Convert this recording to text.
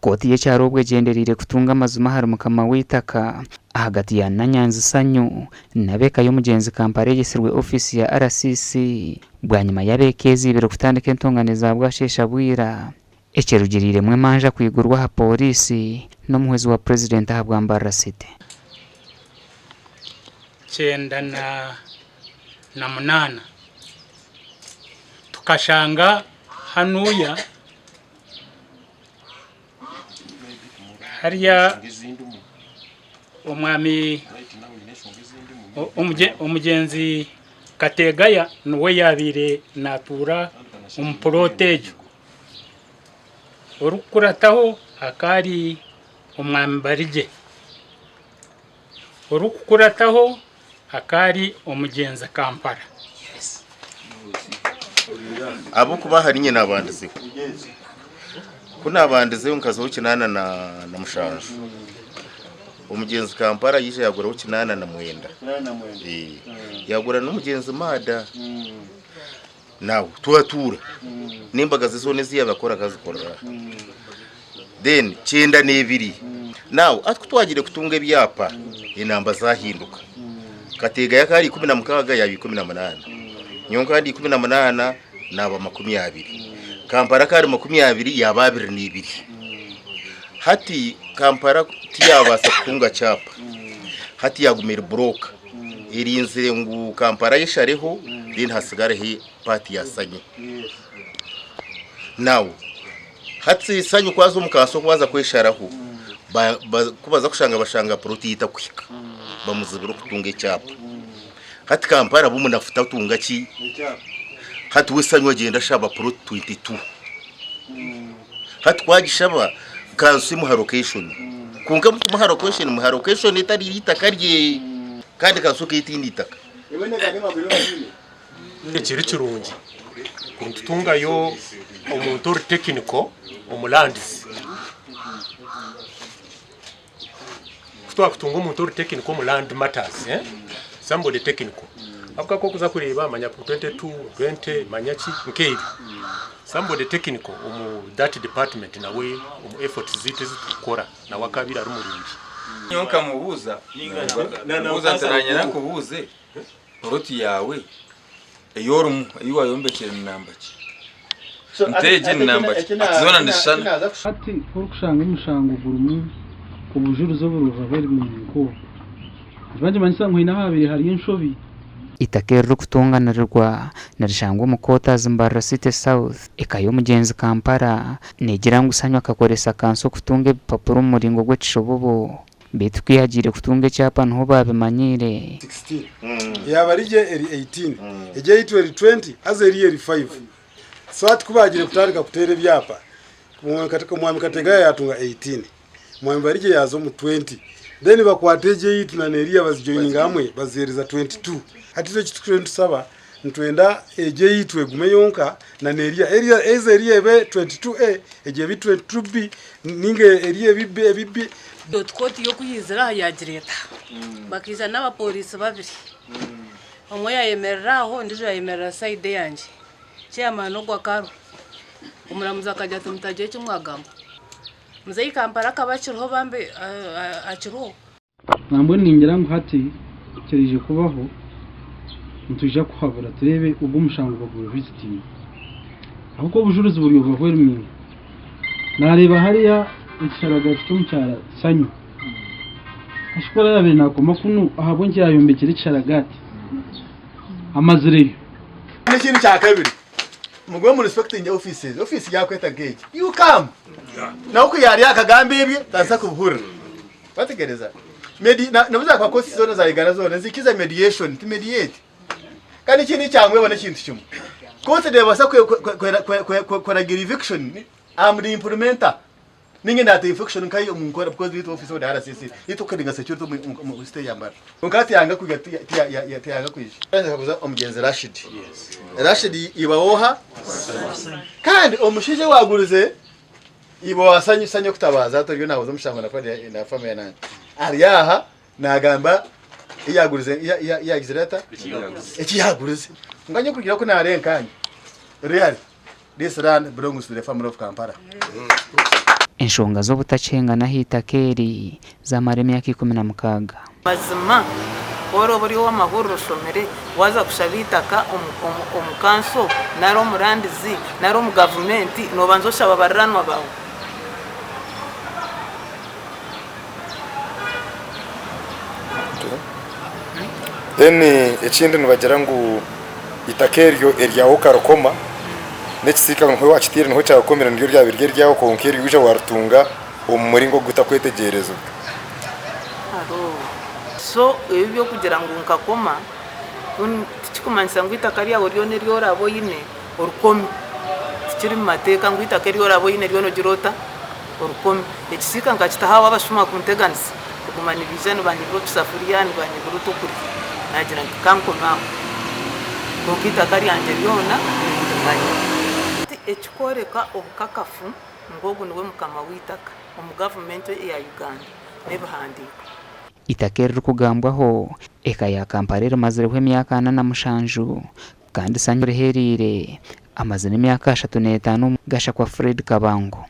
Kooti y'ekyaro obwo egyendereire kutunga amazima ahari mukama w'eitaka ahagati ya Nanyanzi Sanyu n'ab'eka y'omugyenzi Kampala eyetsirwe ofiisi ya RCC bwanyima y'ab'eka ezi ibiri kutandika entongane za bwasheesha bwira ekirugiriiremu emanja kwigurwa aha pooriisi n'omuhwezi wa purezidenti ahabwa Mbarara City. 98 tukashanga hanuya Hariya omwami omugyenzi Kategaya niwe yaabaire naatuura omu pulooti egyo. Orikukurataho akaba ari omwami Barigye. Orikukurataho akaba ari omugyenzi Kampala. Ahabw'okuba ahari nye naabandizeho. Ku naabandizeho nkazaho 87. Omugyenzi Kampala yaija yaaguraho 89. Yaagura n'omugyenzi Maada. Nawe twatuura. N'embaga ze zoona ezi yaaba akora akazikorera aha. Then 92. Now hati ku twagiire kutunga ebyapa, enamba zaahinduka. Kategayo akaba ari 16 yaaba 18. Nyowe nkaba ndi 18 naaba 20. Kampala akaba ari 20 yaaba 22. Hati Kampala tiyaabaasa kutunga kyapa. Hati yaaguma eri burooka. Erinzire ngu Kampala ayeshareho then hasigareho part ya Sanyu. Now hati Sanyu ku aza omu kanso kubanza kwesharaho ku baza kushanga bashanga plot ye etakuhika bamuzibira okutunga ekyapa. Hati Kampala aba omunafu tatunga ki? Hati we Sanyu agyenda ashaba plot 22. Hati ku agishaba kanso emuha location. Kwonka mukumuha location emuha location etari y'eitaka rye kandi kanso ekaba etaine eitaka. Ekiri kirungi ku nitutungayo omuntu ori technical omu lands. Ku twakutunga omuntu ori technical omu land matters, somebody technical. Ahabw'okuba ku orikuza kureeba manya 22, 20 manya ki nk'ebyo. Somebody technical omu that department nawe omu efforts zaitu ezi turikukora nawe akaabaire ari murungi. Nyowe nkamubuuza, nkamubuuza nti naanye nakubuuze poloti yaawe ei orimu ei waayombekire ni namba ki? Nti egi ni namba ki? Ati zoona nizishushana. Hati ku orikushanga omushango gurimu obujurizi oburi overwhelming nk'obwo, nikiba nikimanyisa ngu haine ahabaire hariyo enshobi. Eitaka eririkutonganirirwa nirishangwa omu Quarters Mbarara City South, eka y'omugyenzi Kampala neegira ngu Sanyu akakoresa kanso kutunga ebipapura omu muringo gw'ekishobobo. Beitu ku yaagiire kutunga ekyapa niho baabimanyiire. 16 yaaba rigye eri 18 egyo eyaitu eri 20 haza eriyo eri 5 so hati ku baagiire kutandika kuteera ebyapa omwami Kategaya yaatunga 18 mwami Barigye yaaza omu 20 then bakwata egyo eyaitu na n'eriya bazijoininga hamwe baziheereza 22 hati itwe eki tukuriyo nitusaba Nitwenda egyo eyaitu egume yonka na n'eriya. Eriya haza eriya ebe 22A, egyo ebe 22B, ninga eriya ebe B, ebe B. Kooti y'oku yaizire aha yaagireeta bakaija n'abapooriisi babiri omwe yaayemerera aho ondiijo yaayemerera sayidi eyangye chairman ogwo akaba ariho omuramuzi akagira ati mutagira eki mwagamba muzeeyi Kampala akaba akiriho bambi akiriho. Nambwenu ningira ngu hati ekiraije kubaho nitwija kuhabura tureebe ogu omushango bagurevisitinge ahabw'okuba obujurizi buri overwhelming. Nareeba hariya ekisharagati ky'omukyara Sanyu ashobora kuba yabaire nakoma kunu ahabw'enki yayombekire ekisharagati amazireyo. N'ekindi kyakabiri mugume mu respecting offices office yakweta nk'egi you come nawe ku yarya akagamba ebye tandisa kubuhurira Wategereza. Medi na nabuza kwa kosi zona za Uganda zona nzikiza mediation ti mediate. Kandi ikindi kyangwe bona ekintu kimwe. Kosi nebasa kwe kwe kwe kwe kuragira eviction am the implementer. Ninge ndata eviction nkai omu nkora because bitu office of the RCC. Itu kuringa security omu omu state ya Mbarara. Konka tiyanga kuja tiyanga kwija. Nkabuza omugenzi Rashid. Rashid iba oha? Kandi omushaija owagurize Iwe wasanyusa nyokutabaaza hati oriyo naahuza omushango na famire nangye ari aha naagamba eyagurize eyagizire ata eki yaagurize kwonka nyowe kurugiirira oku naareeba nkanye really this land belongs to the family of Kampala. Enshonga z'obutakyengana aha itaka eri zaamara emyaka 16. Mazima ku orooba ori ow'amahurire oshomire, waaza kushaba eitaka omu kanso nari omu randizi nari omu gavumenti, noobanza oshaba bariraanwa baawe? Then ekindi nibagira ngu eitaka eryo eryawe okarikoma n'ekisiika niho wakiteire niho kyakomire niryo ryabaire riri eryawe kwonka eryo waija waritunga omu muringo ogutakwetegyerezibwa. So ebi eby'okugira ngu nkakoma tikikumanyisa ngu eitaka ryawe ryona eri oraabe oine orikome. Tikiri mu mateeka ngu eitaka eri oraabe oine ryona ogire ota? Orikome. Ekisiika nkakitaho aho abashuma kunteganisa kuguma nibaija nibanyibira otusafuriya, nibanyibira otwokurya. Naagira nti ka nkome aho. Kwonka eitaka ryangye ryona nindimanya. Ekikworeka obukakafu ngu ogu niwe mukama w'eitaka omu gavumenti eya Uganda n'ebihandiiko. Eitaka eririkugambwaho, eka ya Kampala erimazireho emyaka 47 kandi Sanyu rihereire amazire emyaka 35 omu Gashakwa Fred Kabango.